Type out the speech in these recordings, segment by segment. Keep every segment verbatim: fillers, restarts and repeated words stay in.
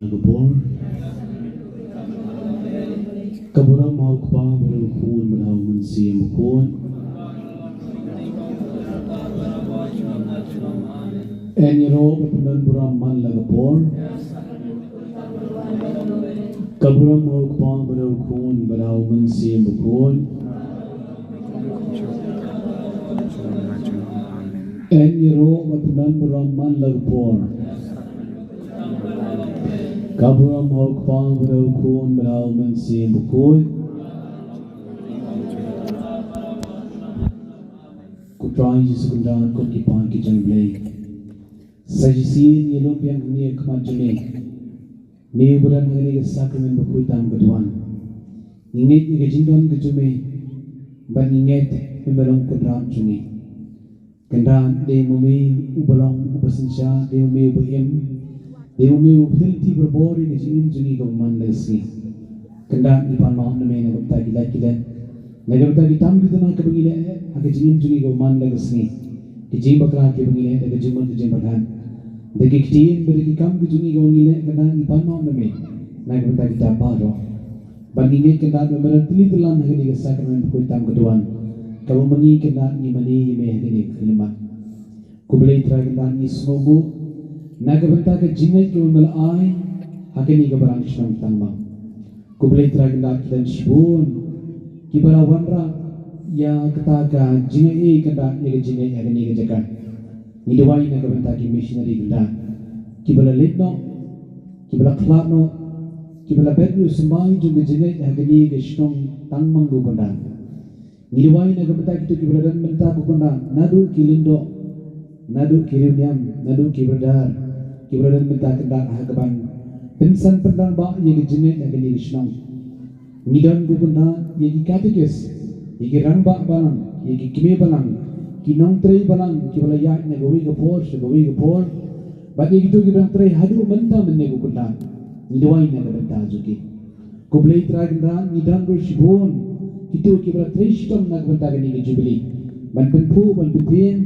Na ka por. Ka burom ha u Kpa bad ha u Khun bad ha u Mynsiem Bakhuid. Yn ïaroh bad pyndon burom man la ka por. Ka burom ha u Kpa bad ha u Khun bad ha u Mynsiem Bakhuid. Yn ïaroh bad pyndon burom man la ka por. Ka burom ha u Kpa bad ha u Khun bad ha u Mynsiem Bakhuid. Ko Trai Jisu Kynrad, ko ki paid ki jong U Blei. Sa shisien ngi lum biang hangne ha khmat jong me. Me uba don ha kane ka sakramen bakhuid tam ka duwan. Ngi ngeit ïa ka jingdon ka jong me. Bad ngi ngeit me long u Kynrad jong ngi. Kynrad, dei ma me uba long uba synshar, dei ma me uba im, dei ma me uba pynlynti barabor ïa ka jingim jong ngi kaba man la ka sngi. Kynrad, ngi pan map na me na ka bynta ki lait ki let, na ka bynta ki tam ki tnat kiba ngi leh ha ka jingim jong ngi kaba man la ka sngi. Ki jingbakla kiba ngi leh da ka jingmut ka jingpyrkhat, da ki ktien bad da ki kam ki jong ngi kaba ngi leh, Kynrad, ngi pan map na me na ka bynta kita baroh. Bad ngi ngeit, Kynrad, ba me don tylli tyllun ha kane ka sakramen bakhuid tam ka duwan, kaba ma ngi, Kynrad, ngi mane ïa me ha kane ka khyllipmat. Ko Blei Trai, Kynrad, ngi sngewnguh na ka bynta ka jingngeit kaba me la ai ha kane ka balang shnong Tangmang. Ko Blei Trai, Kynrad, ki don shibun kiba la wanrah ïa kata ka jingaiei, Kynrad, ïa ka jingngeit ha kane ka jaka. Ngi duwai na ka bynta ki missionary, Kynrad, kiba la leit noh, kiba la khlad noh, kiba la bet ïa u symbai jong ka jingngeit ha kane ka shnong Tangmang, ko Kynrad. Ngi duwai na ka bynta kito kiba la don mynta, ko Kynrad, naduh ki lyngdoh, naduh ki riewniam, naduh ki brother, kiba la don mynta, Kynrad, ha kaban pynsan pynrangbah ïa ka jingngeit ha kane ka shnong. Ngi don, ko Kynrad, ïa ki katekis, ïa ki rangbah balang, ïa ki kmie balang, ki nongtrei balang kiba la ïaid na kawei ka por sha kawei ka por. Bad ïa kito kiba dang trei haduh mynta mynne, ko Kynrad, ngi duwai na ka bynta jong ki. Ko Blei Trai, Kynrad, ngi don ruh shibun kito kiba la trei shitom na ka bynta kane ka jubili, ban pynphuh, ban pyntieng,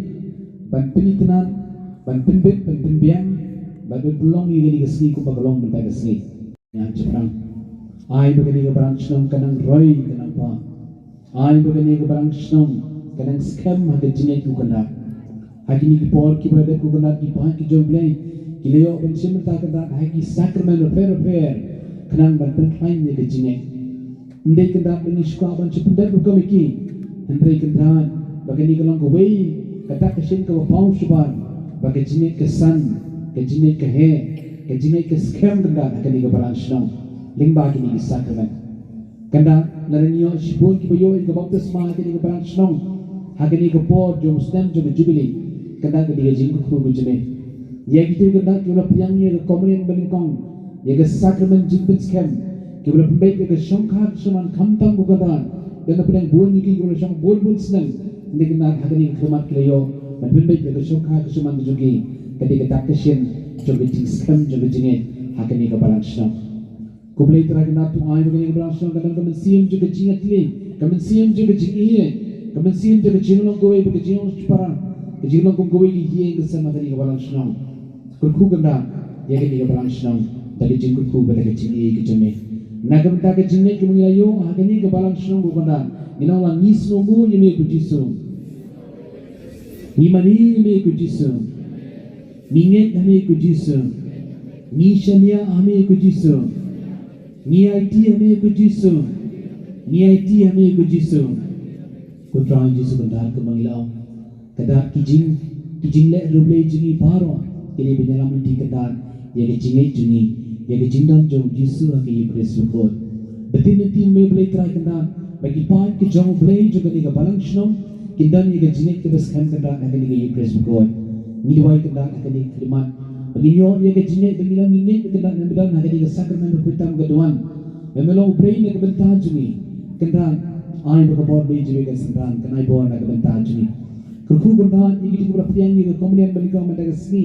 ban pynitynnad, ban pynbit, ban pynbiang, ban pynlong ïa kane ka sngi kumba ka long mynta ka sngi. Ngan shaphrang. Ai ba kane ka balang shnong kan nang roi, kan nang pha. Ai ba kane ka balang shnong kan nang skhem ha ka jingngeit, ko Kynrad. Ha kine ki por kiba la dep, ko Kynrad, ki paid ki jong U Blei ki la ïoh ban shim bynta, Kynrad, ha ki sakramen bapher bapher khnang ban pynkhlaiñ ïa ka jingngeit. Ym dei, Kynrad, ba ngi shu kwah ban shu pyndep rukom ïa ki, hynrei, Kynrad, ba kane ka long kawei ka dak ka shin kaba paw shabar ba ka jingngeit ka san, ka jingngeit ka heh, ka jingngeit ka skhem, Kynrad, ha kane ka balang shnong lyngba kine ki sakramen. Kynrad, lada ngi ïoh shibun kiba ïoh ïa ka baptisma ha kane ka balang shnong ha kane ka por jong u snem jong ka jubili, Kynrad, ka dei ka jingkyrkhu ka jong me. Ïa kito, Kynrad, kiba la pdiang ïa ka komunion banyngkong, ïa ka sakramen jingpynskhem, kiba la pynbeit ïa ka shongkha ka shongman, khamtam, ko Kynrad, don napdeng bun ïa ki kiba la shong bun bun snem, hynrei, Kynrad, ha kane ka khyllipmat ki la ïoh ban pynbeit ïa ka shongkha ka shongman ka jong ki. Ka dei ka dak ka shin jong ka jingskhem jong ka jingngeit ha kane ka balang shnong. Ko Blei Trai, Kynrad, to ai ba kane ka balang shnong kan don ka mynsiem jong ka jingïatylli, ka mynsiem jong ka jingïeit, ka mynsiem jong ka jinglong kawei bad ka jinglong shipara, ka jinglong kum kawei ka ïing ka sem ha kane ka balang shnong. Kyrkhu, Kynrad, ïa kane ka balang shnong da ka jingkyrkhu bad da ka jingïeit ka jong me. Na ka bynta ka jingngeit kaba ngi la ïoh ha kane ka balang shnong, ko Kynrad, ngi ong lang, ngi sngewnguh ïa me, ko Jisu. Ngi mane ïa me, ko Jisu. Ngi ngeit ha me, ko Jisu. Ngi shaniah ha me, ko Jisu. Ngi aiti ha me, ko Jisu. Ngi aiti ha me, ko Jisu. Ko Trai Jisu, Kynrad, kumba ngi la ong, Kynrad, ki jing, ki jingleh riewblei jong ngi baroh ki dei ban ïalam lynti, Kynrad, ïa ka jingngeit jong ngi, ïa ka jingdon jong u Jisu ha ka Eukharist bakhuid. Btin lynti me, Blei Trai, Kynrad, ba ki paid ki jong U Blei jong kane ka balang shnong kin don ïa ka jingngeit kaba skhem, Kynrad, ha kane ka Eukharist bakhuid. Ngi duwai, Kynrad, ha kane ka khyllipmat ba ngin ïoh ïa ka jingngeit, ba ngin ïoh, ngi ngeit, Kynrad, ba me don ha kane ka sakramen bakhuid tam ka duwan, ba me long U Blei na ka bynta jong ngi. Kynrad, ai ba ka bor Blei jong me kan synran, kan ai bor na ka bynta jong ngi. Kyrkhu, Kynrad, ïa kito kiba la pdiang ïa ka komunion banyngkong mynta ka sngi,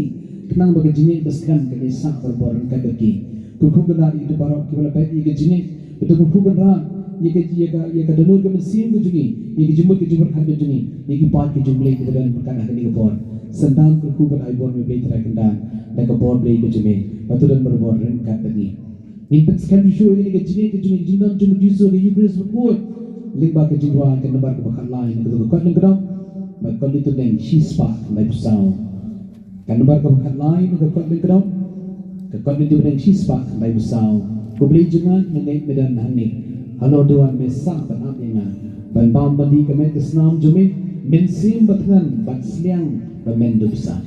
khnang ba ka jingngeit ba skhem kan ïasah barabor ryngkat bad ki. Kyrkhu, Kynrad, ïa kito baroh kiba la peit ïa ka jingngeit, ba to kyrkhu, Kynrad, ïa ka, ïa ka, ïa ka dohnud ka mynsiem ka jong ngi, ïa ka jingmut ka jingpyrkhat ka jong ngi, ïa ki paid ka jong U Blei kiba don ryngkat ha kane ka por. Synran kyrkhu bad ai bor me Blei Trai Kynrad da ka bor Blei ka jong me, ba to don barabor ryngkat bad ngi. Ngin pynskhem shuh ïa kane ka jingngeit ka jong ngi, ka jingdon jong U Jisu, ka Eukharist bakhuid, lyngba ka jingduwai, ka nambar kaba khatlai na kata ka kot lyngkdong bad kot Little Neng shispah khyndai phew saw. Ka nambar kaba khatlai na ka kot lyngkdong, ka kot Little Neng shispah khyndai phew saw. Ko Blei jong nga, nga ngeit me don hangne. Halor duwan me sah ban ap ïa nga, ban bam ban dih ka met ka snam jong me, mynsiem bad thngan bad sliang ba men dup sah.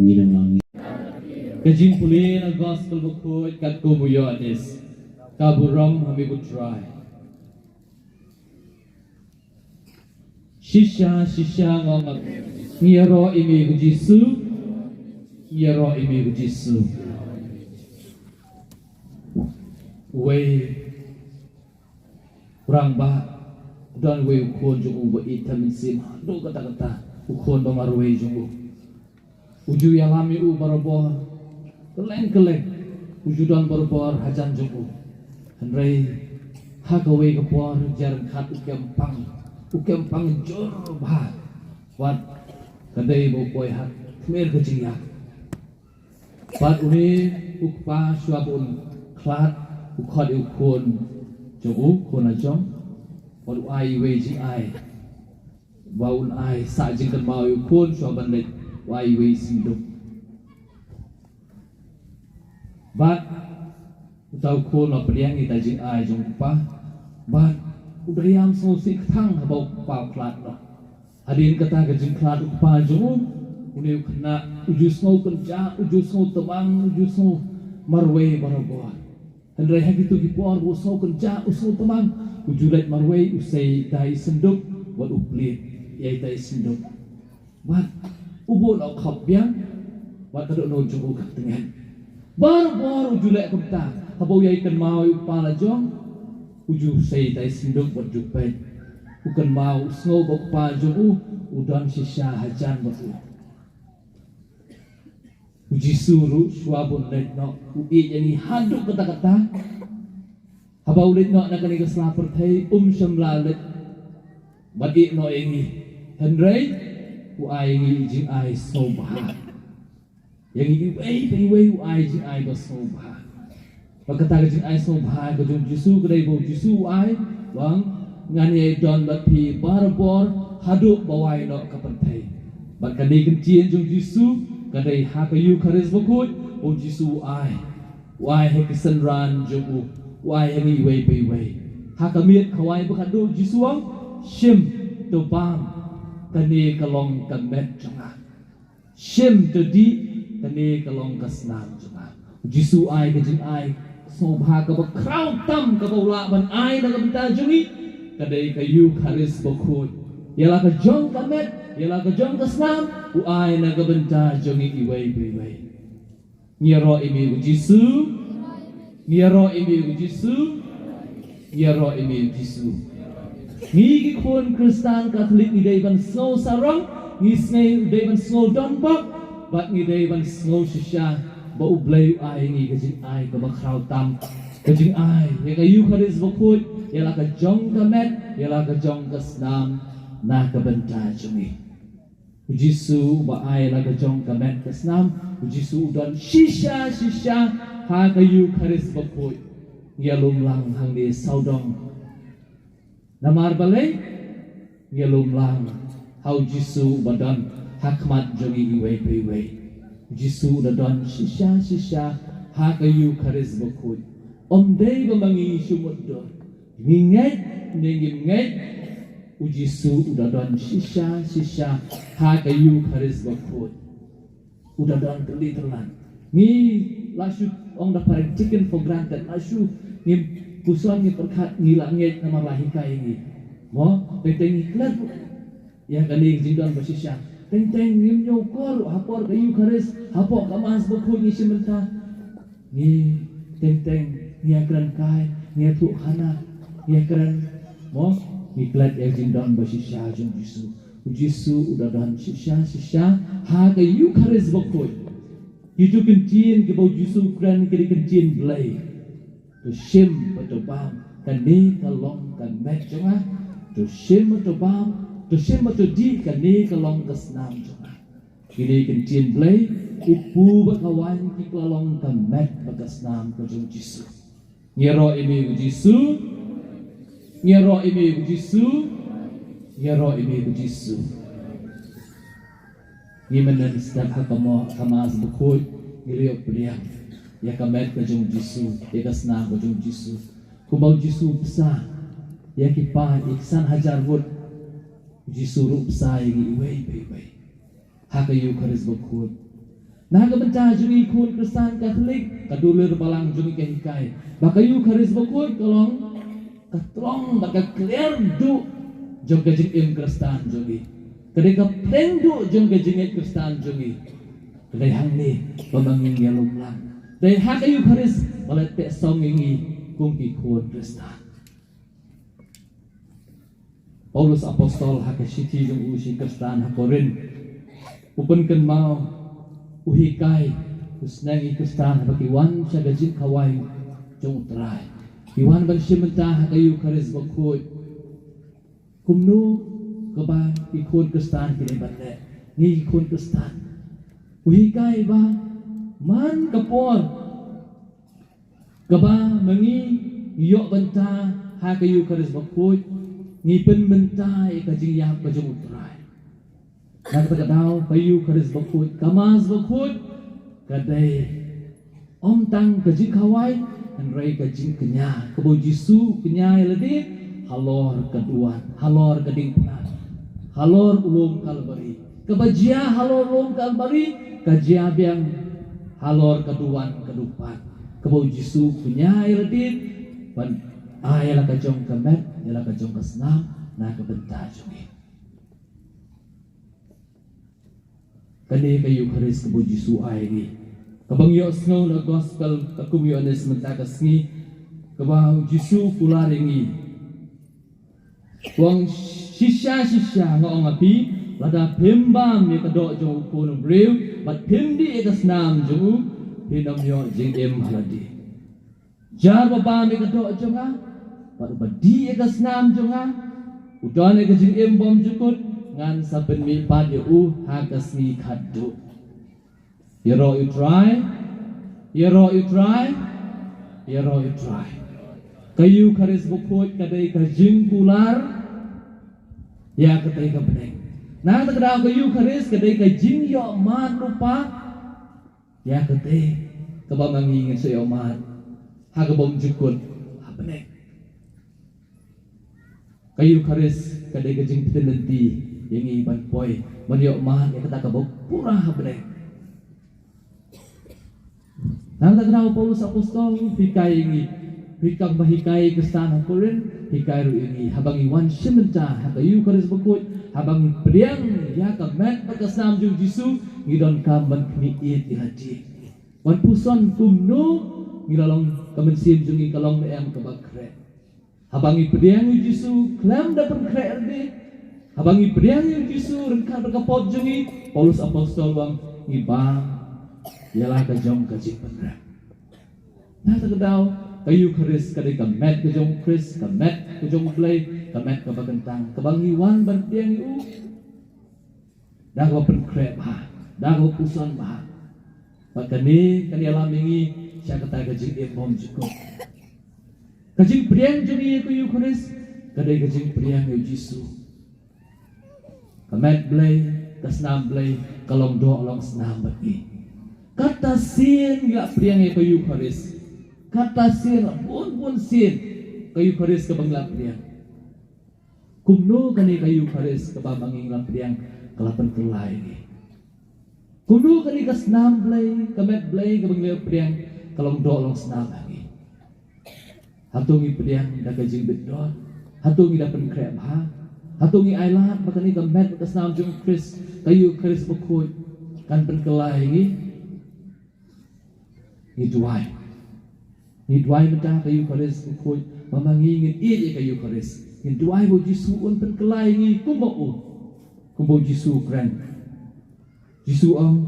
Ngi dang lang. Ka jingpule na Gospel Bakhuid katkum u Ïoannis. Ka burom ha me ko Trai. Shisha, shisha nga ong, ngi ïaroh ïa me ko Jisu. Ngi ïaroh ïa me ko Jisu. Uwei u rangbah, don uwei u khun jong u ba ïeit tam mynsiem haduh katta katta, u khun ba marwei jong u. U ju ïalam ïa u barabor, kylleng kylleng u ju don barabor hajan jong u. Hynrei ha kawei ka por, jar khat u kem pang, u kem pang jur bha. Wat ka dei ba u poi ha khmer ka jingïap. Bad une u kpa shuwa ba un khlad, u khot ïa u khun jong u, khun la jong, bad u ai iwei jingai. Ba un ai sah jingkynmaw ïa u khun shuwa ban leit, u ai iwei synduk. Bad uta u khun la pdiang ïa ita jingai jong u kpa. Bad u da ïam sngewsih kthang haba u kpa u khlad noh. Hadien kata ka jingkhlad u kpa jong u, une u khynnah u ju sngew kynjah, u ju sngew tbang, u ju sngew marwei barabor. Hynrei ha kito ki por ba u sngew kynjah, u sngew tbang, u ju leit marwei, u sei ïa ita i synduk, bad u plied ïa ita i synduk. Bad u buh noh khop biang, bad ka dohnud jong u ka tngen. Barabor u ju leh kumta, haba u ïai kynmaw ïa u kpa la jong, u ju sei ïa ita i synduk bad u ju peit. U kynmaw, u sngew ba u kpa jong u, u don shisha hajan bad u. U Jisu ruh shuwa ba un leit noh, u ïeit ïa ngi haduh katta katta. Haba u leit noh na kane ka sla pyrthei, um shym la leit ban ïeh noh ïa ngi. Hynrei u ai ïa ngi jingai sngewbha. Ïa ngi iwei pa iwei u ai jingai ba sngewbha. Bad kata ka jingai sngewbha ka jong u Jisu ka dei ba u Jisu u ai, u ong, ngan ïai don bad phi barabor haduh ba wai noh ka pyrthei. Bad kane ka ktien jong u Jisu ka dei ha ka Eukharist bakhuid, u Jisu u ai. U ai ha ki synran jong u, u ai ha ngi iwei pa iwei. Ha ka miet kawei ba khatduh u Jisu u ong, shim, to bam, kane ka long ka met jong nga. Shim, to dih, kane ka long ka snam jong nga. U Jisu u ai ka jingai sngewbha kaba khraw tam kaba u lah ban ai na ka bynta jong ngi, ka dei ka Eukharist bakhuid. Ïa la ka jong ka met, ïa la ka jong ka snam, u ai na ka bynta jong ngi iwei pa iwei. Ngi ïaroh ïa me ko Jisu. Ngi ïaroh ïa me ko Jisu. Ngi ïaroh ïa me ko Jisu. Ngi ki khun Khristan Katholik ngi dei ban sngew sarong, ngi sngew, dei ban sngew donbok, bad ngi dei ban sngew shisha ba U Blei u ai ngi ka jingai kaba khraw tam, ka jingai ïa ka Eukharist bakhuid, ïa la ka jong ka met, ïa la ka jong ka snam, na ka bynta jong ngi. U Jisu uba ai la ka jong ka met ka snam, U Jisu u don shisha shisha ha ka Eukharist bakhuid. Ngi ïa lum lang hangne sawdong. Namar balei? Ngi ïa lum lang ha U Jisu uba don ha khmat jong ngi iwei pa iwei. U Jisu u da don shisha shisha ha ka Eukharist bakhuid. Ym dei ba ma ngi shu mutdur. Ngi ngeit ne ngim ngeit, U Jisu u da don shisha shisha ha ka Eukharist bakhuid. U da don tylli tyllan. Ngi la shu ong da phareng taken for granted, la shu, ngim puson, ngim pyrkhat, ngi la ngeit namar la hikai ngi. Mo, teng teng ngi klet ïa kane ka jingdon ba shisha. Teng teng ngim ñiewkor ha por ka Eukharist, ha por ka Mass bakhuid ngi shim bynta. Ngi teng teng ngi ïakren kai, ngi ïathuh khana, ngi ïakren, mo, ngi klet ïa ka jingdon ba shisha jong U Jisu. U Jisu u da don shisha shisha ha ka Eukharist bakhuid. Kito ki ktien kiba U Jisu u kren ki dei ki ktien Blei. To shim bad to bam, kane ka long ka met jong nga. To shim bad to bam, to shim bad to dih, kane ka long ka snam jong nga. Kine ki ktien Blei, u Pu bad ka Waiñ ki la long ka met bad ka snam ka jong U Jisu. Ngi ïaroh ïa me ko Jisu. Ngi ïaroh ïa me ko Jisu. Ngi ïaroh ïa me ko Jisu. Ngi mynnin step ha ka mo-, ka Mass bakhuid, ngi la ïoh pdiang ïa ka met ka jong U Jisu, ïa ka snam ka jong U Jisu. Kumba U Jisu u bsa ïa ki paid, ïa ki san hajar ngut, U Jisu ruh u bsa ïa ngi iwei pa iwei ha ka Eukharist bakhuid. Na ka bynta jong ngi khun Khristan Katholik, ka dulir balang jong ngi ka hikai ba ka Eukharist bakhuid ka long ka trong bad ka kliar duh jong ka jingim Khristan jong ngi. Ka dei ka pdeng duh jong ka jingngeit Khristan jong ngi. Ka dei hangne ba ma ngi ngi ïalum lang. Dei ha ka Eukharist ba la teh song ïa ngi kum ki khun Khristan. Paulus Apostol ha ka shithi jong u sha ki Khristan ha Korinth u pynkynmaw, u hikai, u sneng ïa ki Khristan haba ki wan sha ka jingkhawai jong u Trai, ki wan ban shim bynta ha ka Eukharist bakhuid. Kumno kaba ki khun Khristan ki dei ban leh, ngi ki khun Khristan. U hikai ba man ka por kaba ma ngi ngi ïoh bynta ha ka Eukharist bakhuid, ngi pynbynta ïa ka jingïap ka jong u Trai. Na kata ka daw ka Eukharist bakhuid, ka Mass bakhuid, ka dei ym tang ka jingkhawai, hynrei ka jingkñia kaba u Jisu u kñia ïa lade halor ka duwan, halor ka diengphna, halor u lum Kalbari. Kaba jia halor u lum Kalbari ka jia biang halor ka duwan ka dupat, kaba u Jisu u kñia ïa lade ban ai ïa la ka jong ka met, ïa la ka jong ka snam na ka bynta jong ngi. Kane ka Eukharist kaba u Jisu u ai ïa ngi, kaba ngi ïohsngew na Gospel katkum u Ïoannis mynta ka sngi, kaba u Jisu u kular ïa ngi. U ong, shisha shisha nga ong ha phi, lada phim bam ïa ka doh jong u Khun u briew bad phim dih ïa ka snam jong u, phin ym ïoh jingim ha lade. Jar ba bam ïa ka doh jong nga bad uba dih ïa ka snam jong nga, u don ïa ka jingim bymjukut, ngan sa pynmihpat ïa u ha ka sngi khatduh. Ïaroh ïa u Trai, ïaroh ïa u Trai, ïaroh ïa u Trai. Ka Eukharist bakhuid ka dei ka jingkular ïa katei ka bneng. Na kata ka daw ka Eukharist ka dei ka jingïohmad lypa ïa katei kaba ma ngi ngin sa ïohmad ha ka bymjukut ha bneng. Ka Eukharist ka dei ka jingpyntip lynti ïa ngi ban poi ban ïohmad ïa kata kaba pura ha bneng. Na kata ka daw u Paulus Apostol u hikai ïa ngi, hikai ba hikai ïa ki Khristan ha Korinth, hikai ruh ïa ngi haba ngi wan shim bynta ha ka Eukharist bakhuid, haba ngi pdiang ïa ka met bad ka snam jong u Jisu, ngi donkam ban khmih ïeit ïa lade, ban puson kumno ngi la long ka mynsiem jong ngi ka long ne em kaba khreh. Haba ngi pdiang ïa u Jisu khlem da pynkhreh lade, haba ngi pdiang ïa u Jisu ryngkat bad ka pop jong ngi, Paulus Apostol u ong ngi bam ïa la ka jong ka jingpynrem. Na kata ka daw ka Eukharist ka dei ka met ka jong u Khrist, ka met ka jong u Blei, ka met kaba kyntang kaba ngi wan ban pdiang ïa u da kaba pynkhreh bha, da kaba puson bha. Bad kane kan ïalam ïa ngi sha kata ka jingim bymjukut. Ka jingpdiang jong ngi ïa ka Eukharist ka dei ka jingpdiang ïa u Jisu. Ka met Blei, ka snam Blei ka long doh long snam bad ngi. Kata sien ngi la pdiang ïa ka Eukharist. Kata sien, la bun bun sien ka Eukharist kaba ngi la pdiang. Kumno kane ka Eukharist kaba ma ngi ngi la pdiang ka la pynkylla ïa ngi? Kumno kane ka snam Blei, ka met Blei kaba ngi la pdiang ka long doh long snam ha ngi? Hato ngi pdiang da ka jingbit doh? Hato ngi da pynkhreh bha? Hato ngi ailad ba kane ka met ka snam jong u Khrist, ka Eukharist bakhuid, kan pynkylla ïa ngi? Ngi duwai. Ngi duwai mynta ha ka Eukharist bakhuid ba ma ngi ngin ïeit ïa ka Eukharist. Ngin duwai ba u Jisu un pynkylla ïa ngi kumba u, kumba u Jisu u kren. Jisu u ong,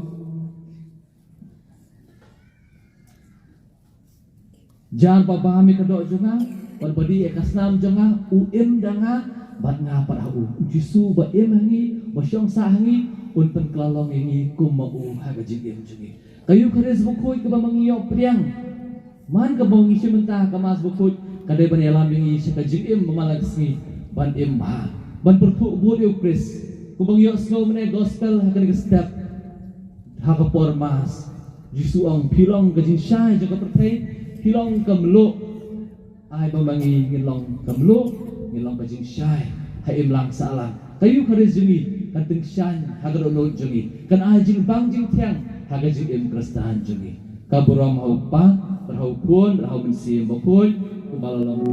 jar ba bam ïa ka doh jong nga bad ba dih ïa ka snam jong nga, u im da nga bad nga pat ha u. U Jisu ba im ha ngi, ba shong sah ha ngi, un pynkylla long ïa ngi kumba u ha ka jingim jong ngi. Ka Eukharist bakhuid kaba ma ngi ïoh pdiang man kaba ngi shim bynta ha ka Mass bakhuid ka dei ban ïalam ïa ngi sha ka jingim ba man la ka sngi, ban im bha, ban pyrkhuh bud ïa u Khrist. Kumba ngi ïohsngew mynne Gospel ha kane ka step, ha ka por Mass, Jisu u ong, phi long ka jingshai jong ka pyrthei, phi long ka mluh. Ai ba ma ngi ngin long ka mluh, ngin long ka jingshai ha imlang sahlang. Ka Eukharist jong ngi kan tyngshaiñ ha ka dohnud jong ngi, kan ai jingbang jingthiang ha ka jingim Khristan jong ngi. Ka burom ha u Kpa, bad ha u Khun, bad ha u Mynsiem Bakhuid, kumba la long.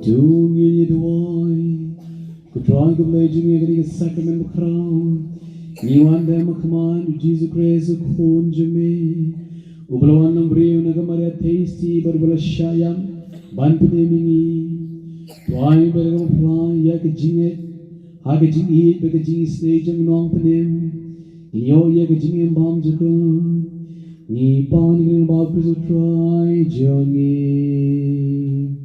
To ngin ïa duwai. Ko Trai ko Blei jong ngi, ha kane ka sakramen bakhraw ngi wan da ka khmat U Jisu Khrist U Khun jong me, uba la wan long briew na ka Maria Theisotti bad uba la shah ïap ban pynim ïa ngi. To ai ba da kaba phla ïa ka jingngeit ha ka jingïeit bad ka jingisynei jong U Nongpynim, ngin ïoh ïa ka jingim bymjukut. Ngi pan ïa kane lyngba U Khrist U Trai jong ngi.